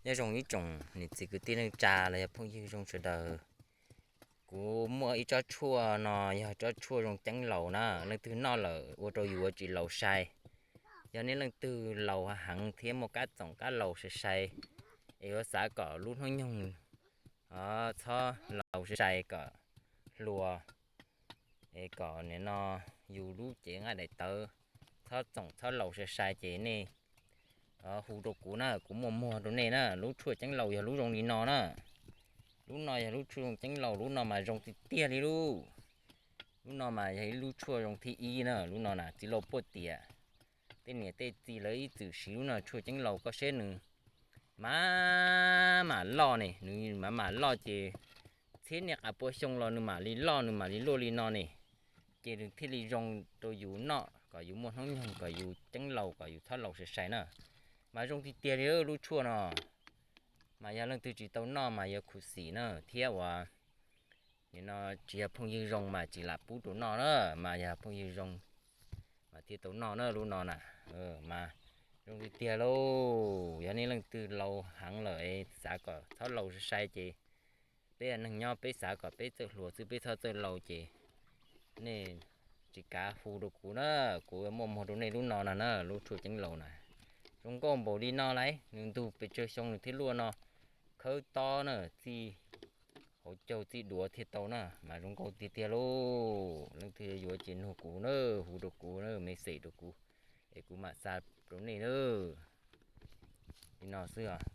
Nyob zoo ib tsoom niam txiv kwv tij neej tsa los yog phooj ywg zoo sawv daws. Kuv muaj ib tsob tshuaj no yog tsob tshuaj zoo ceeb laus na, leej twg noj lawm ua rau yus ua tsis laus sai. Yog nej leej twg laus heev thiab muaj kab txoom kab laus sai sai, es yuav xav kom lub hnub nyoog txhob laus sai sai kom hluas, es kom nim no yus lub cev nqaij daim tawv txhob txoom txhob laus sai sai ces nej hu rau kuv na, kuv muaj muag rau nej na. Lub tshuaj ceeb laus yog lub zoo li no na. Lub no yog lub tshuaj zoo ceeb laus, lub no mas zoo tiag tiag li lub. Lub no mas yog ib lub tshuaj zoo thib ib na, lub no na txiv laus puag tiam. Tej niam tej txiv lawv ib txwm siv lub no tshuaj ceeb laus koj seb nws mam mam loj ne, nws mam mam loj ces txhiab niaj qas pua xyoo los nws mam li loj, nws mam li luaj li no ne. Ces nws thiaj li zoo rau yus noj kom yus muaj hnub nyoog, kom yus ceeb laus, kom yus txhob laus sai sai na. Mas zoo tiag tiag li lub tshuaj no. Mas yog leej twg tsis tau noj mas yuav khuv xim na, thiab uas nim no tsis yog phooj ywg zoo mas tsis lam pub rau noj na, mas yog phooj ywg zoo mas thiaj tau noj na lub no na. Mas zoo tiag tiag lauj, yog nej leej twg laus heev lawm es xav kom txhob laus sai sai ces peb neeg nyob peb xav kom peb txawj hluas xwb, peb txhob txawj laus ces nej tsis kav hu rau kuv na, kuv muaj muag rau nej lub no no na, lub tshuaj ceeb laus na. Zoo nkauj npaum li no lauj, nws ntug pes tsawg xyoo nws thiaj luaj no, khawb tob na, txij hauv caug txij duav thiaj tau na, mas zoo nkauj tiag tiag lauj. Leej twg yuav ces nug kuv na, hu rau kuv na, message rau kuv, es kuv mam xa rau nej na. Li no xwb os.